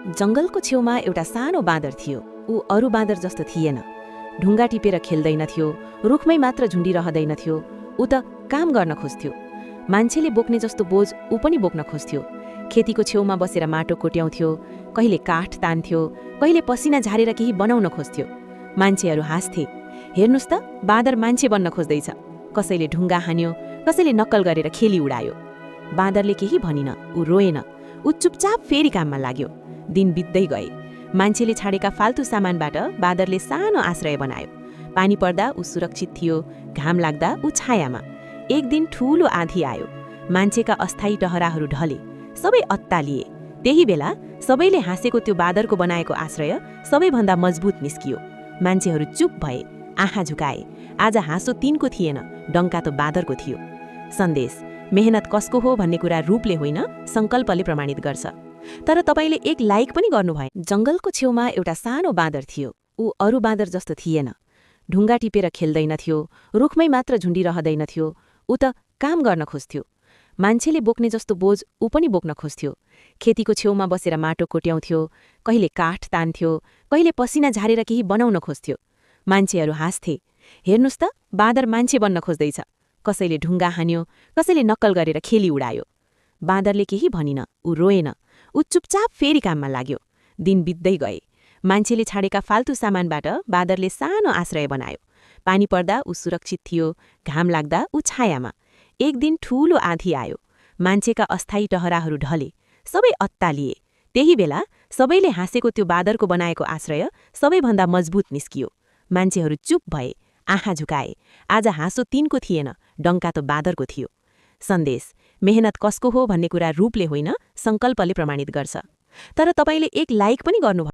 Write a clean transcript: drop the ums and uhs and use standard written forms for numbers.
जंगलको छेउमा एउटा सानो बाँदर थियो। ऊ अरू बाँदर जस्तो थिएन। ढुङ्गा टिपेर खेल्दैनथ्यो, रुखमै मात्र झुन्डिरहँदैनथ्यो। ऊ त काम गर्न खोज्थ्यो। मान्छेले बोक्ने जस्तो बोझ ऊ पनि बोक्न खोज्थ्यो। खेतीको छेउमा बसेर माटो कोट्याउँथ्यो, कहिले काठ तान्थ्यो, कहिले पसिना झारेर केही बनाउन खोज्थ्यो। मान्छेहरू हाँस्थे, हेर्नुस् त बाँदर मान्छे बन्न खोज्दैछ। कसैले ढुङ्गा हान्यो, कसैले नक्कल गरेर खेली उडायो। बाँदरले केही भनिन, ऊ रोएन। ऊ चुपचाप फेरि काममा लाग्यो। दिन बित्दै गए। मान्छेले छाडेका फाल्तु सामानबाट बाँदरले सानो आश्रय बनायो। पानी पर्दा ऊ सुरक्षित थियो, घाम लाग्दा ऊ छायामा। एक दिन ठूलो आँधी आयो। मान्छेका अस्थायी टहराहरू ढले, सबै अत्तालिए। त्यही बेला सबैले हाँसेको त्यो बाँदरको बनाएको आश्रय सबैभन्दा मजबुत निस्कियो। मान्छेहरू चुप भए, आँखा झुकाए। आज हाँसो तिनको थिएन, डङ्का त बाँदरको थियो। सन्देश: मेहनत कसको हो भन्ने कुरा रूपले होइन, संकल्पले प्रमाणित गर्छ। तर तपाईले एक लाइक पनि गर्नुभयो। जंगलको छेउमा एउटा सानो बाँदर थियो। ऊ अरू बाँदर जस्तो थिएन। ढुङ्गा टिपेर खेल्दैनथ्यो, रुखमै मात्र झुन्डिरहँदैनथ्यो। ऊ त काम गर्न खोज्थ्यो। मान्छेले बोक्ने जस्तो बोझ ऊ पनि बोक्न खोज्थ्यो। खेतीको छेउमा बसेर माटो कोट्याउँथ्यो, कहिले काठ तान्थ्यो, कहिले पसिना झारेर केही बनाउन खोज्थ्यो। मान्छेहरू हाँस्थे, हेर्नुस् त बाँदर मान्छे बन्न खोज्दैछ। कसैले ढुङ्गा हान्यो, कसैले नक्कल गरेर खेली उडायो। बाँदरले केही भनिन, ऊ रोएन। ऊ चुपचाप फेरि काममा लाग्यो। दिन बित्दै गए। मान्छेले छाडेका फाल्तु सामानबाट बाँदरले सानो आश्रय बनायो। पानी पर्दा ऊ सुरक्षित थियो, घाम लाग्दा ऊ छायामा। एक दिन ठूलो आँधी आयो। मान्छेका अस्थायी टहराहरू ढले, सबै अत्तालिए। त्यही बेला सबैले हाँसेको त्यो बाँदरको बनाएको आश्रय सबैभन्दा मजबुत निस्कियो। मान्छेहरू चुप भए, आँखा झुकाए। आज हाँसो तिनको थिएन, डङ्का त बाँदरको थियो। सन्देश: मेहनत कसको हो भन्ने कुरा रूपले होइन, संकल्पले प्रमाणित गर्छ। तर तपाईले एक लाइक पनि गर्नुभयो।